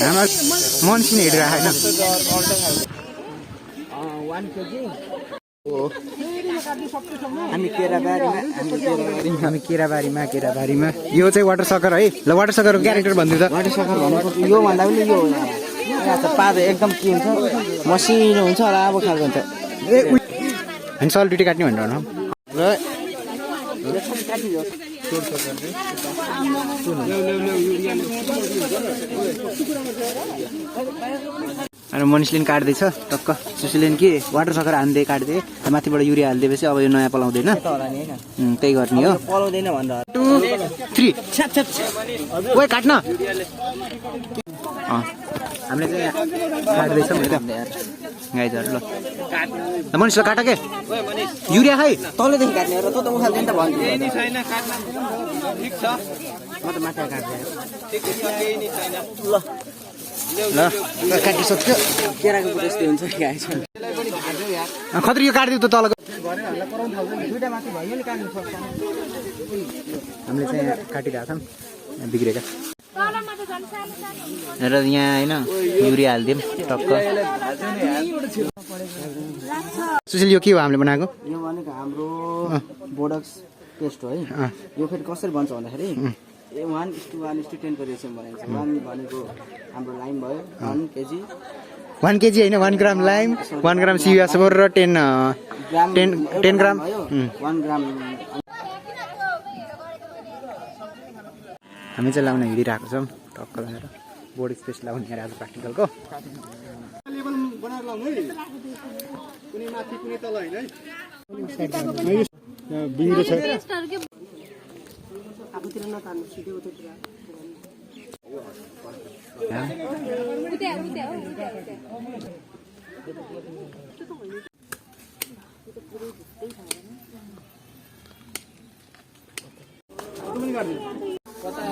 हाम्रो मन्सिन हेरिरहेको होइन हामी केराबारीमा यो चाहिँ वाटर सकर है ल वाटर सकरको क्यारेक्टर भनिदिनु त वाटर सकर भनेको यो भन्दा पनि यो पात एकदम के हुन्छ मसिनो हुन्छ लामो खालको हुन्छ अनि सलपिटी काट्ने भनेर र अनि मनिषले पनि काट्दैछ टक्क सुशीले के वाटर सकर हान्दै काट्दै माथिबाट युरिया हालिदिएपछि अब यो नयाँ पलाउँदैन त्यही गर्ने हो पलाउँदैन भन्दा 2 3 ओए काट्न हामीले चाहिँ काट्दैछौँ है त गाइजहरू ल मनिषले काट के युरिया खै तलदेखि काट्ने र त उखाल्दैन त भन्छु म त माथि काट्दै ल काटिसक्यो केराको जस्तै हुन्छ गाइस खत्री यो काटिदिउ त तलको हामीले चाहिँ काटिरहेको छौँ बिग्रेका र यहाँ होइन युरिया हालिदिउँ टक्क सुशील यो के हो हामीले बनाएको यो भनेको हाम्रो बोडक्स पेस्ट हो है यो फेरि कसरी बन्छ भन्दाखेरि 1:1:10 को रेसियो बनाइन्छ 1 भनेको हाम्रो लाइम भयो 1 केजी 1 केजी होइन 1 ग्राम लाइम 1 ग्राम CuSO4 र 10 ग्राम 1 ग्राम हामी चाहिँ लाउन हिँडिरहेको छौँ टक्क लगाएर बोर्ड स्पेस लाउने आज प्र्याक्टिकलको कुनै माथि कुनै तल हैन है बिग्रो छ आफूतिर नतान्नु सिधै उतैतिर कता